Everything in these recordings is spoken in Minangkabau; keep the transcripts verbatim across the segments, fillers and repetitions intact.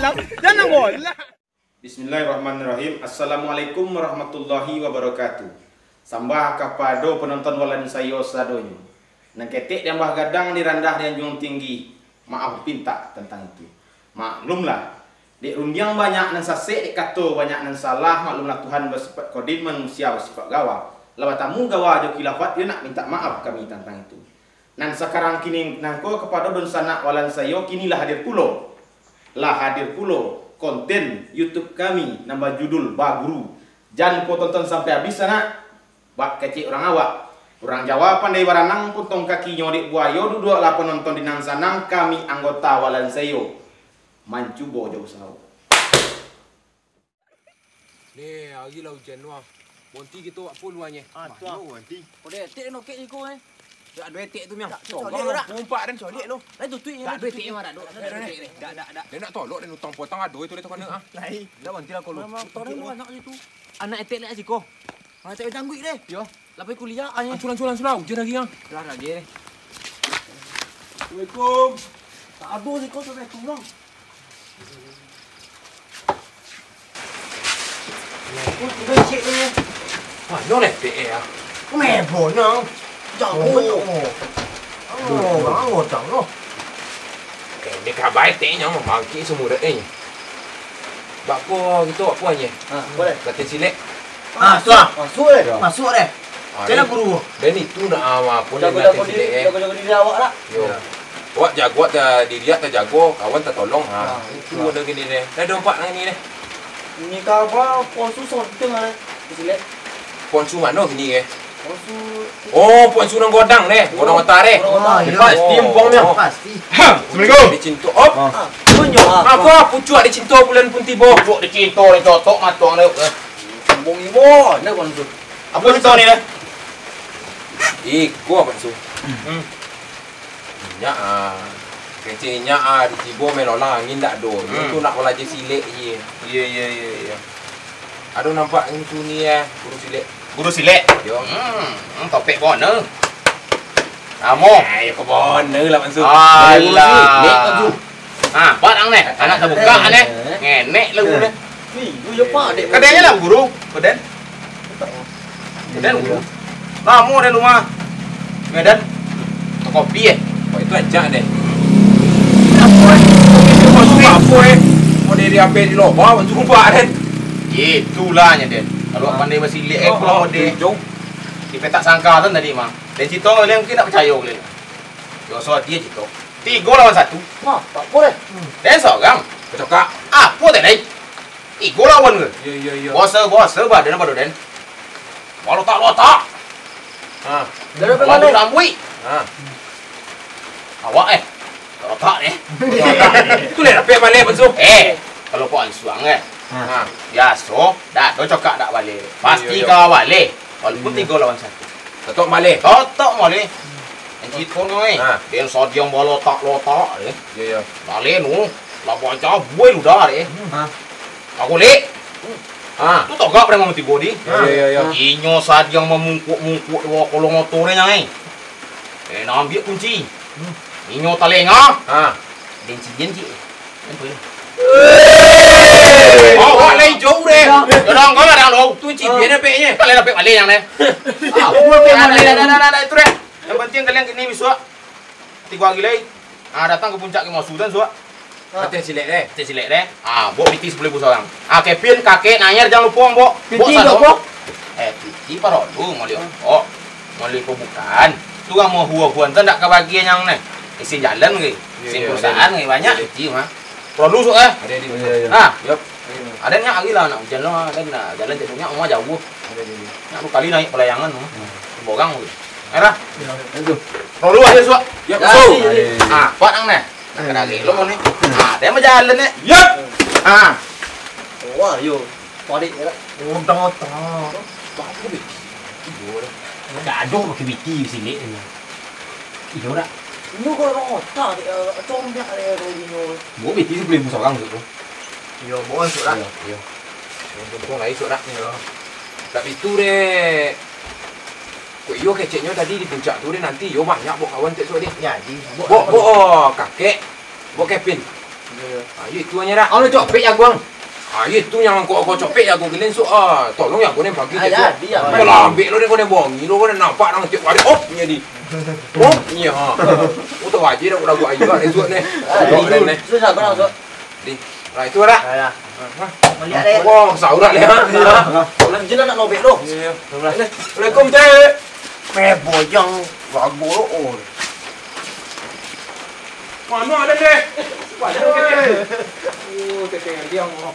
Jangan bola. Bismillahirrahmanirrahim. Assalamualaikum warahmatullahi wabarakatuh. Sambah kapado panonton Walan Sayo sadonyo. Nan ketek diambah gadang, dirandah dianjuang tinggi. Maaf pintak tantang itu. Maklumlah, dek rundiang banyak nan sasek, dek kato banyak nan salah. Maklumlah Tuhan basipaik kodim, manusia basipaik gawa. Lah batamu gawa jo kilafat, yo nak mintak maaf kami tantang itu. Nan sakarang kini nangko kapado dunsanak Walan Sayo, kini lah hadir pulo. Lah hadir pulo konten YouTube kami nan bajudul Baguru. Jan lupo tonton sampai abih, sanak. Bak kecek urang awak, urang Jawa pandai baranang, potong kakinyo dek buayo, duduaklah panonton di nan sanang, kami anggota Walan Sayo mancubo jo usaho. Neh, ari lah ujan tu ah. Bonti kito buat apo luanyo? Ah, tu ah. Bonti. Kode etek nokek iko eh. Dak ado etek tu, Miang. Dak, coliak lo, dak. Umpak dan coliak lo. Lai tutuik. Dak ado etek, Miang, dak ado. Dak ado etek deh. Dak, dak, dak. Dia nak tolok dan utang potong ado itu dia tu kana ah. Lai. Dak bonti lah kalau. Memang tolong lu anak situ. Anak etek lek siko. Anak etek jangguik deh. Yo. Lah pai kuliah ah. Ancur, ancur, ancur lah. Ujan lagi ah. Lah lagi deh. Assalamualaikum. Tak ado siko sampai tu, Bang. Kok tinggal cek ni? Mano letek eh ah? Mebo nang. Jago. Oh, oh. Oh, bang, odang lo. Eh, ni kabai teh nyang mangkik sumudak eh. Bako gitu apo aje? Ha, boleh. Latihan silek. Ah, tu ah. Masuk deh. Masuk deh. Ah, Cina ni guru. Dan itu nak ah, apo ni latihan silek eh. Jago-jago diri awak lah. Yo. Awak jago, ta-, diri awak tajago, kawan tatolong. Ha, itu ado gini deh. Dah ada empat nang ni deh. Ini kaba, ponsu sonting ah, silek. Ponsu mano gini eh? Ponsu. Oh, ponsu nang godang deh, godang otak deh. Godang otak. Ah, iyo. Pasti empong nyo. Pasti. Ha, assalamualaikum. Dicintuk, op. Ah, punyo apa? Apa pucuak dicintuk bulan pun tibo? Pucuak dicintuk, dicotok matuang deh. Empong ibo, dah ponsu. Apa ni tau ni deh? Iko ponsu. Hmm. Inyak ah. Kecek inyak ah, ditibo melolang angin dak ado. Inyo tu nak balajar silek je. Iya, iya, iya, iya. Ado nampak itu ni eh, guru silek. Guru silek? Yo. Hmm, hmm, topik bono. Amo. Eh, yo ke bono lah maksud. Alah. Silek tu. Ha, barang neh. Anak tabuka neh. Ngenek lagu neh. Ih, yo, yo, Pak, dek. Kadang lah guru, kadang. Kadang guru. Lamo dari rumah. Medan. Kopi eh. Kok itu aja deh. Apa eh? Apa eh? Mau dari apa di loba, mau jumpa deh. Itulah nya, Den. Kalau pandai basilek eh, kalau deh. Di petak sangka tu tadi mah. Dan cito kalian mungkin tak percaya kalian. Yo, so dia cito. Tigo lawan satu. Wah, tak boleh. Dan seorang. Kecokak. Apa tadi? Iko lawan ke? Yo, yo, yo. Bosa, bosa, badan apa tu, Den? Balotak-lotak. Ha. Dari apa balik? Lambuik. Ha. Awak eh. Lotak eh. Itu lah rapek balik, Pak Su. Eh, kalau Pak Ansuang eh. Ha. Biaso, dak tu cokak dak balik. Pasti ka balik. Walaupun tigo lawan satu. Totok maleh. Totok maleh. Yang cito ni, eh. Ha. Yang sadiang balotak-lotak, eh. Yo, yo. Maleh nu, lah baca buai ludah, eh. Ha. Aku lek. Ha. Tu togak pada mamu tigo di. Yo, yo, yo, yo. Inyo sadiang mamungkuk-mungkuk di bawah kolong motor ni, eh. Eh, nak ambiak kunci. Inyo talenga. Ha. Den cibian cik. Awak lai jauh deh. Yo, dah, kau dah, dah. Tu cibian dapeknyo. Kalian dapek balik yang deh. Ah, dah, dah, dah, dah, itu deh. Yang penting kalian kini bisuak. Tigo hari lai. Ah, datang ke puncak ke Mosu dan suak. Latihan silek deh. Latihan silek deh. Ah, bok piti sapuluah ribu sorang. Ah, Kevin, kakek, nayar jangan lupa, bok. Bok piti sado. Bok. Eh, piti parolu, mau lihat. Oh, mau lihat bukan. Tu kan mau huan-huan tu ndak kabagian yang ni. Isin jalan ke? Isin perusahaan ke? Banyak piti mah. Parolu sok eh. Ada di. Nah. Yap. Ada nyak hari lah nak hujan lah, ada nak jalan cek nyak rumah jauh. Ada di. Nyak tu kali naik pelayangan tu. Borang tu. Merah. Itu. Parolu aja sok. Yap, so. Ah, kuat nang ni. Nak kena lagi lo ni. Ah, dia mau jalan ni. Yap. Ah. Wah, yo. Padik ya. Udah tak. Bagus deh. Iyo lah. Dak ado pakai piti silek ni. Iyo dak. Inyo kalau otak dek, eh, combiak dek, kalau inyo. Bawa piti sapuluah ribu sorang tu. Iyo, bawa masuk dak. Iyo, iyo. Untung lai sok dak. Iyo. Tapi tu dek. Kok iyo keceknyo tadi di puncak tu dek, nanti iyo banyak bawa kawan tek sok dek. Jadi, bawa, bawa kakek, bawa Kevin. Ah, iyo itu nyo dah. Anu copek jago ang. Ah, iyo itu nyo kok, kok copek jago gilian su-, ah, tolong jago ni pagi. Ah, jadi, ah. Kok lambek lo ni, kok ni bongi lo, kok ni nampak nang tiap hari, op, jadi. Op, iyo, ha. Udah wajib dah, udah buat aja, esok ni. Ah, esok ni. Susah, kau nak masuk. Di, lah itu dah. Alah. Hah? Baliak deh. Oh, saurak deh, ha? Iyo. Ulang je lah nak lobek tu. Iyo, iyo. Assalamualaikum, Cek. Eh, bojang. Bagus, oh. Mano aden deh? Aden deh. Oh, teteh diam, oh.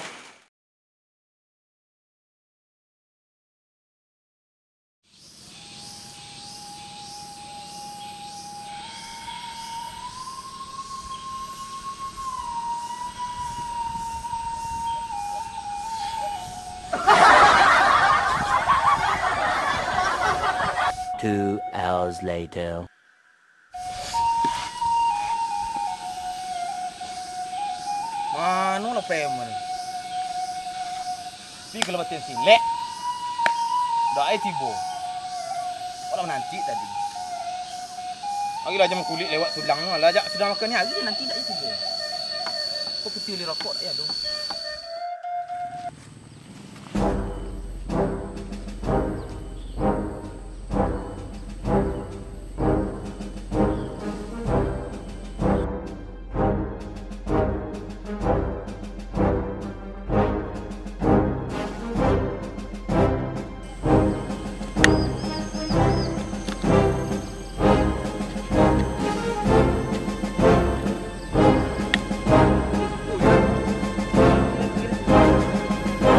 Two hours later. Mano lah preman? Pi ka latihan silek. Dak ai tibo. Kok lah mananti tadi. Agilah jam kulik lewat tulang tu, alah, jak sudah makan ni, agilah nanti dak ai tibo. Kok piti ulih rokok dak ado?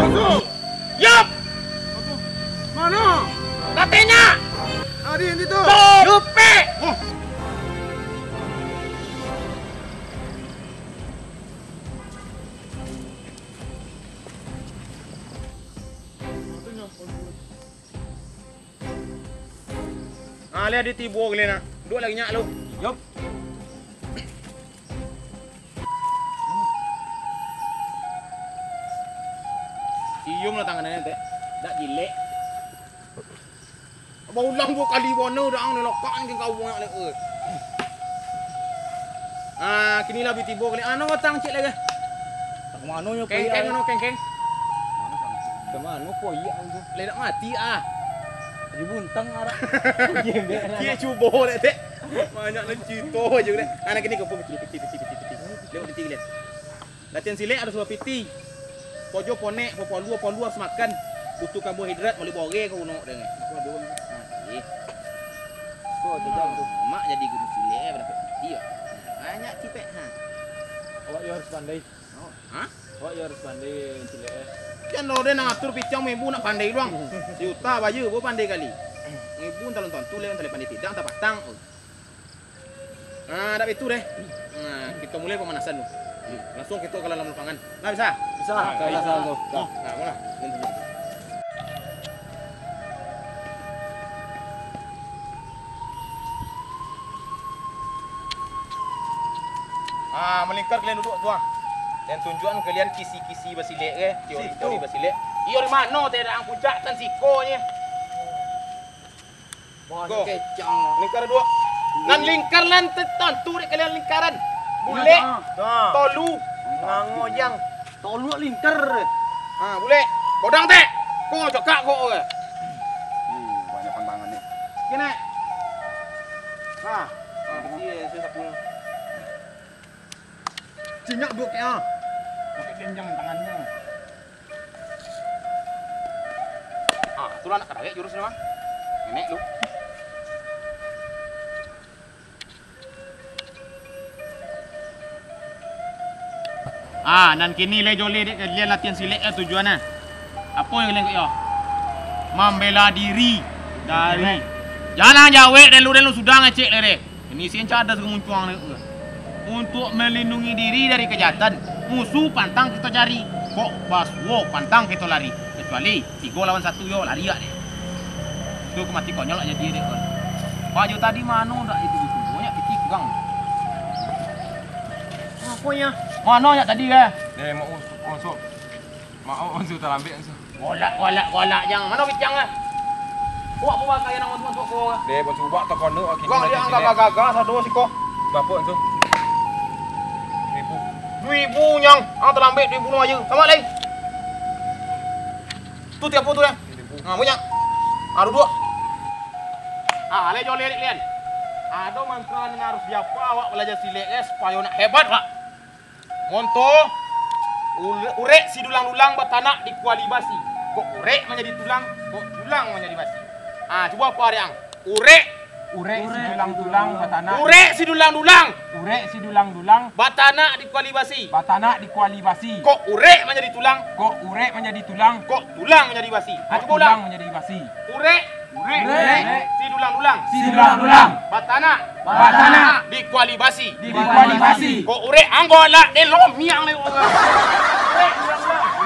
Masuk! Yap! Mano? Latihnya! Adi, di tu! Topik! Oh. Ah, liek di tibo gilian nak. Duduak lagi nyak lu. Yup. Cium lah tangan ente. Dak jilek. Baulang duo kali bono dah ang lokak ni kau buang lek. Ah, kini lah bi tibo kali. Ano otang cek lagi. Ka mano nyo? Kengkeng ano kengkeng? Ka mano koyak tu? Lek dak mati ah. Di buntang arak. Cie cubo dek tek. Banyak nan cito aja dek. Anak kini kau pun kecil kecil kecil kecil kecil. Lewat kecil kecil. Latihan silek harus bapiti. Pojo ponek, popolu, popolu harus makan. Butuh karbohidrat, molek bore ka unok deh. Waduh. Ha, ih. Ko tu jam tu. Mak jadi guru silek, barapo piti, yo? Banyak cipek, ha. Awak yo harus pandai. Oh, ha? Awak yo harus pandai silek, eh. Kan lo deh nang atur pitiang ibu nak pandai doang. Si Uta baja, bo pandai kali. Ibu talon tontu leh, talon pandai tidak, tapatang. Oh. Nah, dak itu deh. Nah, kita mulai pemanasan tu. Langsung kita ke dalam lapangan. Nah, bisa? Bisa. Nah, bisa. Nah, mula. Ah, melingkar kalian duduk tu ah. Dan tunjukkan kalian kisi-kisi basilek ke, teori-teori basilek. Iyo di mano teh dak ang puncak tan siko nye. Go. Lingkar duo. Nan lingkar lan te-, tantu dek kalian lingkaran. Bulek. Tolu. Ngango jang. Tolu lingkar. Ha, bulek. Bodang tek. Ko cokak ko. Banyak pantangan ni. Kene. Ha. Ha, besi ya, saya sapul. Cinyak duo kek ah. Pakai genjang tangannya. Ah, tu lah nak kadawek jurus ni mah. Nenek tu. Ah, nan kini lai joleh dek kalian latihan silek ka tujuan ah. Apo nan kalian ko yo? Mambela diri dari. Jangan jawek dulu, dulu sudah ngecek lai deh. Ini sincah ada seguncuang ni. Untuk melindungi diri dari kejahatan, musuh pantang kita cari, kok basuo pantang kita lari. Kecuali tigo lawan satu yo, lari gak deh. Tu kemati konyol gak jadi deh, kon. Baju tadi mano dak itu, itu? Banyak piti kurang. Apo nyo? Mano nyo tadi, eh? Deh, mau us-, masuk. Maaf, Onsu, talambek, Onsu. Golak, golak, golak, jang. Mano bicang ah? Buek apo pakai nang Onsu, Onsu ko? Deh, Onsu buek takana aki. Bang, dia gagah-gagah sado siko. Bapak, Onsu. Ribu. Ibu nyang, ah, talambek tu ibu no aja. Sama lai. Tu tiap tu ya. Ah, banyak. Ah, duduk. Ah, lai jo liek liek lian. Ado mantra nan harus diapa awak balajar silek, eh, supayo nak hebat, Pak. Monto, ure-, urek si dulang-dulang batanak di kuali basi. Kok urek manjadi tulang, kok tulang manjadi basi. Ah, cubo apa, Ariang? Urek. Urek si dulang-dulang batanak. Urek si dulang-dulang. Urek si dulang-dulang. Batanak di kuali basi. Batanak di kuali basi. Kok urek manjadi tulang. Kok urek manjadi tulang. Kok tulang manjadi basi. Ah, kok cubo ulang. Tulang manjadi basi. Urek. Urek. Urek. Si dulang-dulang. Si dulang-dulang. Batanak. Batanak. Di kuali basi. Di kuali basi. Kok urek anggo lah, eh, lomiang lai.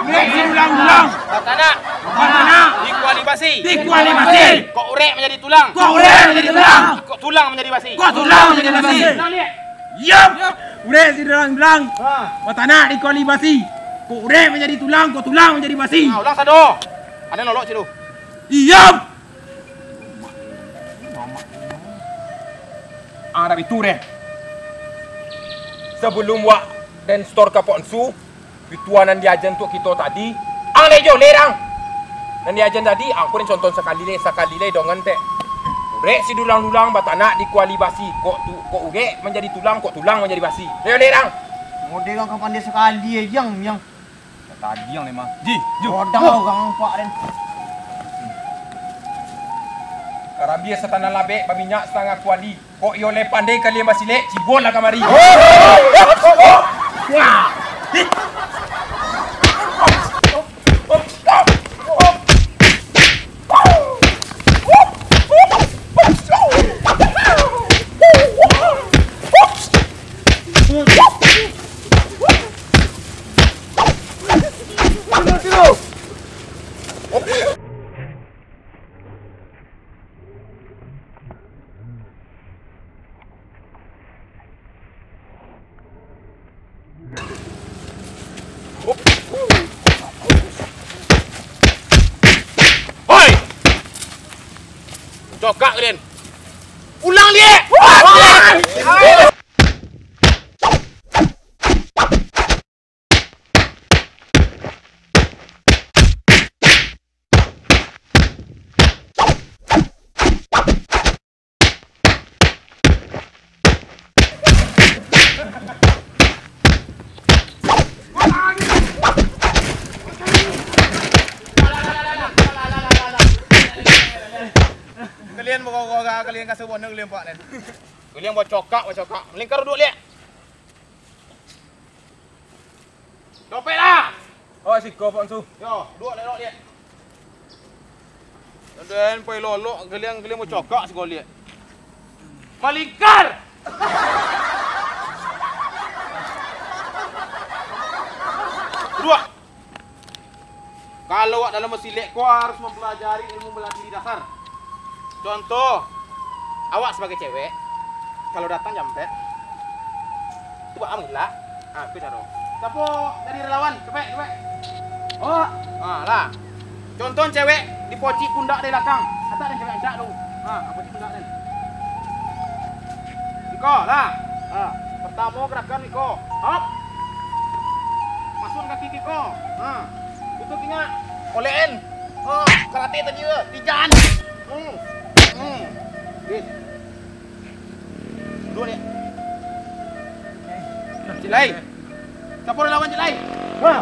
Urek si dulang-dulang. Batanak. Batanak. Di kuali basi. Di kuali basi. Kok urek manjadi tulang. Kok urek manjadi tulang. Kok tulang manjadi basi. Kok tulang manjadi basi. Ulang, Liek. Yap. Urek si dulang-dulang. Ha. Batanak di kuali basi. Kok urek manjadi tulang, kok tulang manjadi basi. Ha, ulang sado. Ado nolok situ. Iyap. Ah, dak bitu deh. Sabalum wak den setor ka Pok Ensu, pituah nan diaja untuak kito tadi, ang lai jo leh dang. Nan diaja tadi, ang ko den contoh sakali lai, sakali lai dongan tek. Urek si dulang-dulang batanak di kuali basi, kok tu, kok urek manjadi tulang, kok tulang manjadi basi. Lai jo leh dang. Model ang ka pandai sakali, eh, Yang, Yang. Tadi ang lai mah. Ji, ju. Bodoh urang, Pak, den. Karambia satandang labek baminyak satangah kuali. Kok iyo lai pandai kalian basilek, cibolah kamari. Hoi! Cokak kalian. Ulang, Liek! Kalian bagogoh, kalian kasar bana kalian, Pak, kalian. Kalian bacokak, bacokak. Malingkar duduak, Liek. Dompet lah! Oh, siko, Pak Su. Yo, duduak elok, Liek. Aden pai lolok, galiang-galiang bacokak siko, Liek. Malingkar! Duduak! Kalau awak dalam basilek ko harus mampalajari ilmu bela diri dasar. Contoh, awak sabagai cewek, kalau datang jam ampek, tu baa mangilak. Ha, itu caro. Sapo jadi relawan? Capek, capek. Oh, ha, lah. Contoh cewek dipocik pundak dari balakang. Atak den cewek ancak tu. Ha, pocik pundak den. Iko, lah. Ha, pertamo gerakan iko. Hop. Masuak kaki iko. Ha. Itu ingat. Oleh en. Oh, karate tadi tu. Tijan. Hmm. Hmm. Wih. Duduk ni. Cik Lai. Siapa lawan Cik Lai? Ha.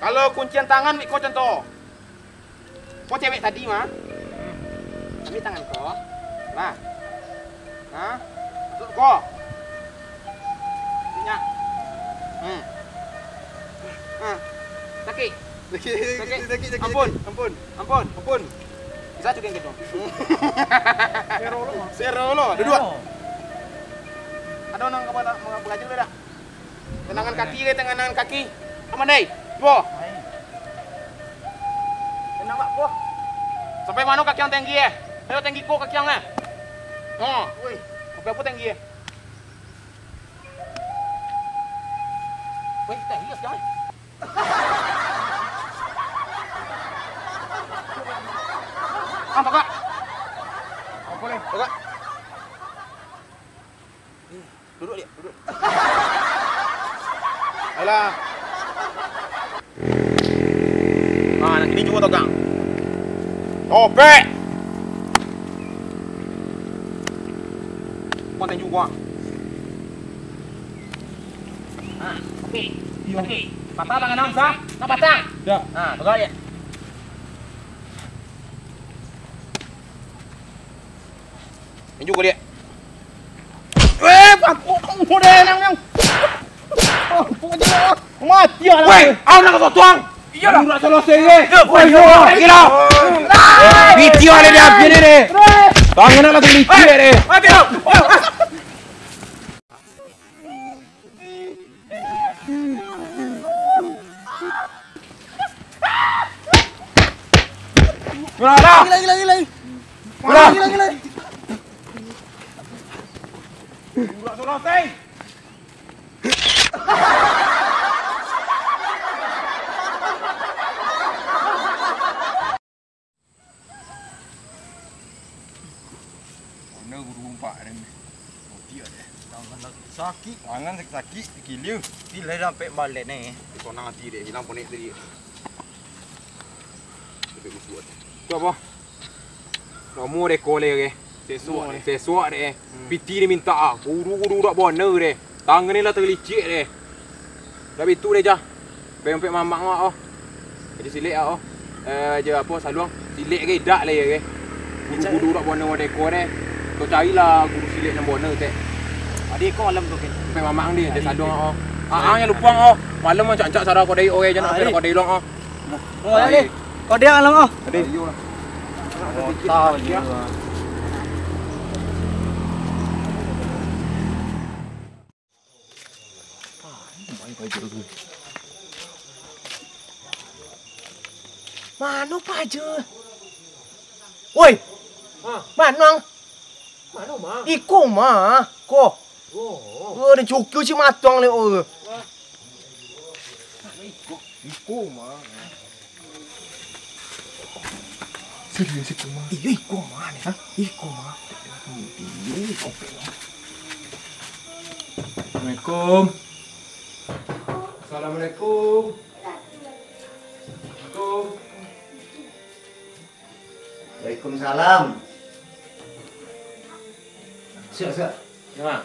Kalau kuncian tangan, wik ko contoh. Ko cewek tadi mah. Ambil tangan ko. Nah. Nah. Masuk ko. Minyak. Hmm. Nah. Sakik. Sakik, sakik, sakik, sakik, sakik. Ampun. Ampun. Ampun. Ampun. Bisa tu geng gitu. Sero lo. Sero lo. Duduak. Ado nang kapan nak mangabuk aja dah. Tangan kaki ke, tangan kaki. Aman, dai. Dua. Tenang, Mak, ko. Sampai mano kaki ang tinggi, eh? Ayo, tinggi ko kaki ang, eh. Ha. Woi. Sampai apo tinggi, eh? Woi, tinggi kaki ang, eh. Ah, tagak. Apo, Le? Tagak. Alah. Ah, nan kini cubo togang. Opek. Kuat juo. Ah, oke. Iyo. Oke. Patah tangan Hamzah. Nak patah? Dak. Ah, togang je. Injuk ko, Diak. Eh, paku kamu deh, nang, nang. Oh, paku dia. Mati lah. Weh, awak nak sotuang. Iyolah. Udah selesai, eh. Yo, weh, yo, yo. Gila. Video ada di api ni, deh. Tangan nak lagi licik, deh. Mati lah. Gila, gila, gila, gila. Gila, gila, gila. Udah selesai. Mana guru umpak den? Mati deh. Tangan sakik. Tangan sakik-sakik, dikilia. Pilih sampai balik ni. Sonang hati deh, hilang ponek tadi. Sampai musuh deh. Tu apa? Lamo deh ko leh, oke. Sesuak deh. Sesuak deh. Hmm. Piti ni minta ah. Guru-guru dak bona deh. Tangan ni lah terlicik deh. Dah bitu deh, jah. Pai ampek mamak awak, oh. Jadi silek awak, oh. Eh, je apo, saluang. Silek ke idak lai, ke. Guru-guru dak bona modeko deh. Kau carilah guru silek nan bona, tek. Adi ko malam tu, Kin. Ampek mamak deh, je saluang, oh. Ah, ah, jan lupo, oh. Malam mancak-cak sara kodai, oh, eh, jan ampek kodai long, oh. Oh, ya, deh. Kau dia malam, oh. Adi. Otak je. Mano paja? Woi! Ha? Mano ang? Mano, Ma? Iko, Ma. Ko. Oh. Oh, den cukiu si matuang le, oh. Wah. Iko, iko, Ma. Serius iko, Ma? Iyo, iko, Ma, ni. Hah? Iko, Ma. Iyo, iko. Assalamualaikum. Assalamualaikum. Assalamualaikum. Waalaikumsalam. Siap, siap. Ya, Mak.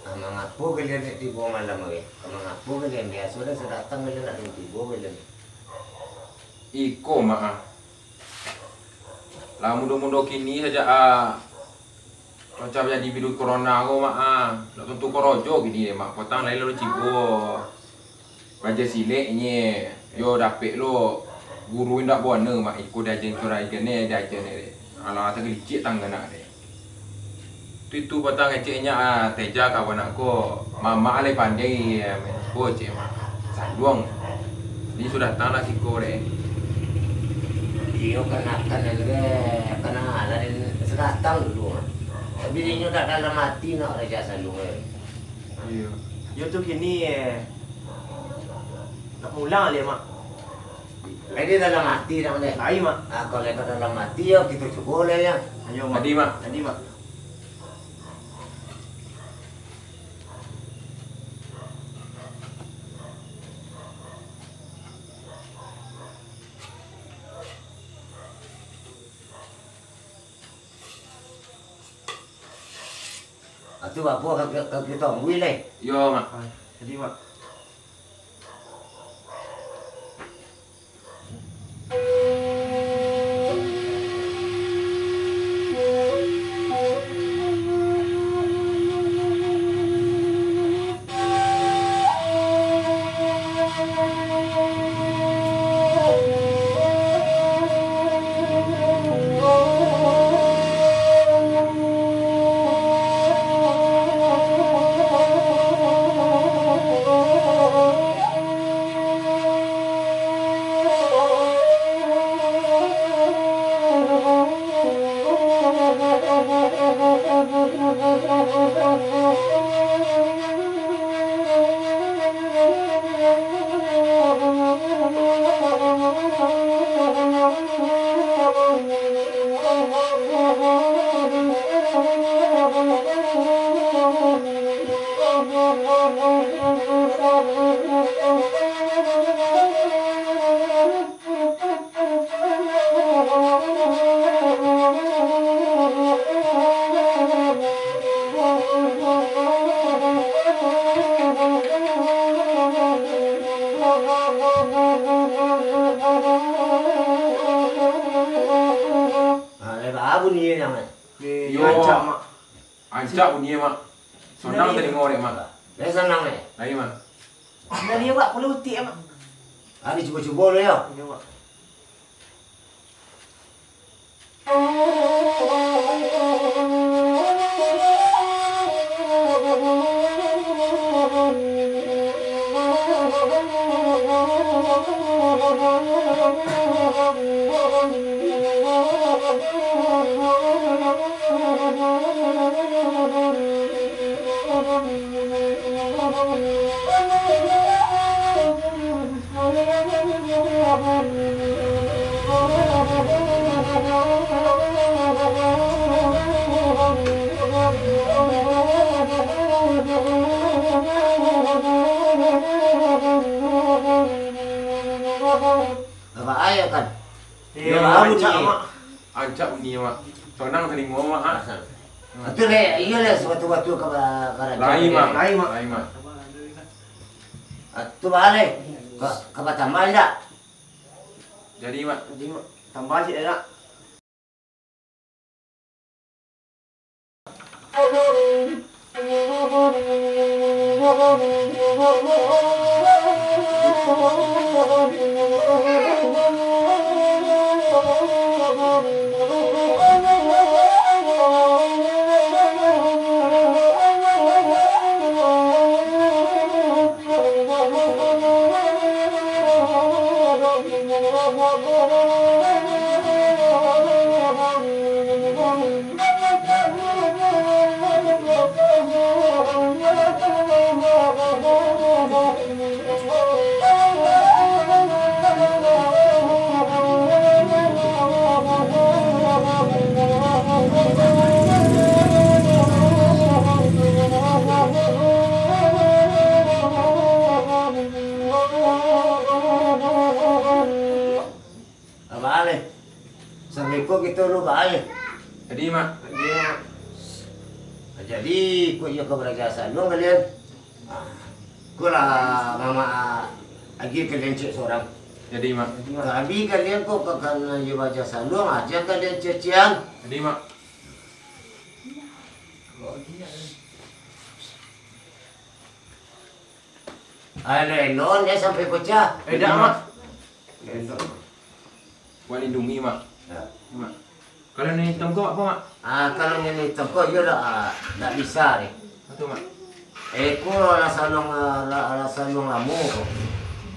Ah, mangapo kalian dek tibo malam hari? Mangapo kalian biaso dah sadatang kalian, dak tibo kalian? Iko, Mak, ah. Lah mudo-mudo kini sajak, ah, macam jadi virus corona ko, Mak, ah. Dak tantu korojo kini deh, Mak. Potang lai lalu cibo. Belajar silek inyo, yo dapek lo guru indak bona, Mak. Iko diaja kiro ikan ni, diaja ni deh. Alah, tagelicik tangan nak deh. Tu, tu patang keceknyo, ah, Teja kawan aku. Mamak alai pandai, eh, main sport, cek, Mak. Saluang. Ni sudah datang lah siko deh. Iyo, kanakan deh, kanakan lah, sudah datang dulu, Mak. Tapi inyo dak dalam ati nak raja saluang, eh. Iyo. Iyo tu kini, eh, nak mulang alai, Mak. Lai di dalam ati dak, Mak? Lai, Mak. Ah, kalau dak dalam ati, yo, kito cubo lah, yo. Ayo, Mak. Jadi, Mak. Jadi, Mak. Atu apo ka, ka, ka kito ambuih lai? Iyo, Mak. Ah, jadi, Mak. Bunyi nyo, Mak. Yo. Rancak, Mak. Rancak bunyi, Mak. Sonang talingo dek, Mak. Lai sanang, eh? Lai, Mak. Dari awak pula utik, Mak. Ari cubo-cubo lo, yo. Iyo, Mak. Apak ayah kan? Iyo, Mak, rancak, Mak. Rancak bunyi, Mak. Sonang talingo, Mak, ha? Atu leh, iyo leh, sabatu-batu ka ba-, karajo. Lai, Mak. Lai, Mak. Lai, Mak. Atu baa leh, ka, ka batambah indak? Jadi, Mak. Jadi, Mak. Tambah ciek, Mak. Baa leh. Assalamualaikum kito lu, baa leh. Jadi, Mak. Jadi, kok iyo ka Raja Saluang kalian? Ah, ko lah Mamak agiah kalian ciek surang. Jadi, Mak. Tapi kalian kok ka, ka Raja Saluang, aja kalian cecian. Jadi, Mak. Alo, elok, jan sampai pacah. Eh, dak, Mak. Elok. Wan lindungi, Mak. Yo. Mak. Kalau nan itam ko apo, Mak? Ah, kalau nan itam ko, iyo dak, ah, dak bisa deh. Apo tu, Mak? Eh, ko lah saluang, ah, lah, lah saluang lamo ko.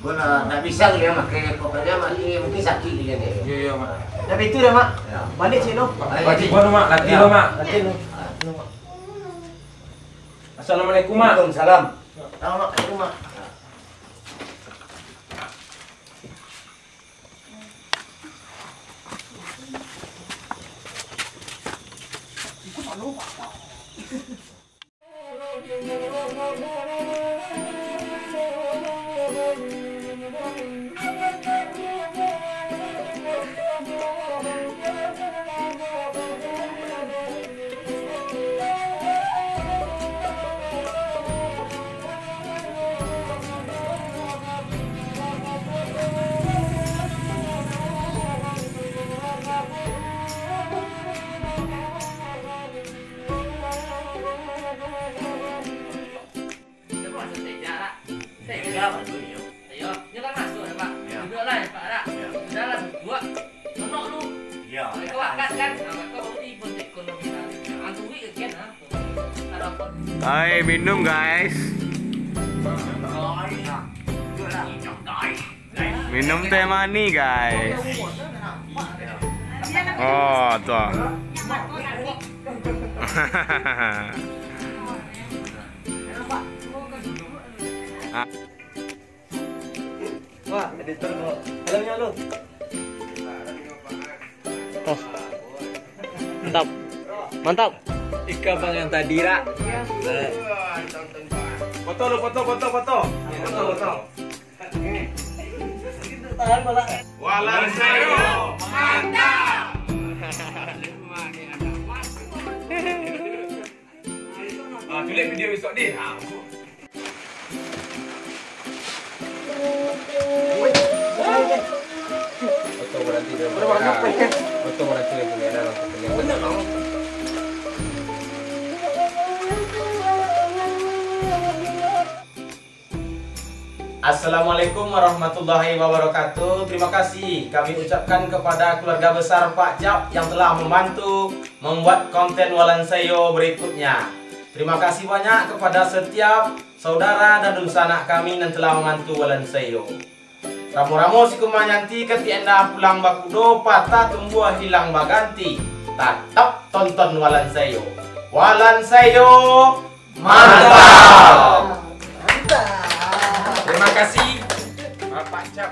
Ko lah dak bisa dia makai ko, dia makai mungkin sakik dia deh. Iyo, iyo, Mak. Tapi itu dah, Mak. Yo. Baliak ciek lo. Baliak ciek lo, Mak. Latih lo, Mak. Latih lo. Assalamualaikum, Mak. Waalaikumsalam. Assalamualaikum, Mak. Iyo, nyo kan masuak, Pak. Iyo. Duduaklah, Pak, dak? Iyo. Sudahlah, buek. Monok lu. Iyo. Mereka wakas, kan? Nah, mereka bukti pun ekonomi lah. Antuik kan, ha? Hai, minum, guys. Minum teh manih, guys. Oh, tuh. Wah, editor mau. Helmnya lu. Oh. Mantap. Mantap. Ikan bang yang tadi, rak. Foto lu, foto, foto, foto. Foto, foto. Tahan, Bang. Walau sayo, mantap. Ah, culik video besok ni. Ah, masuk. Foto berhenti. Assalamualaikum warahmatullahi wabarakatuh. Terima kasih kami ucapkan kepada keluarga besar Pak Cap yang telah membantu membuat konten Walan Saiyo berikutnya. Terima kasih banyak kepada setiap saudara dan dunsanak kami yang telah membantu Walan Saiyo. Ramo-ramo si kumanyanti katiak enda pulang bakudo, patah tumbuah hilang baganti. Tatap tonton Walan Saiyo. Walan Saiyo, mantap! Terima kasih, Bapak Cap.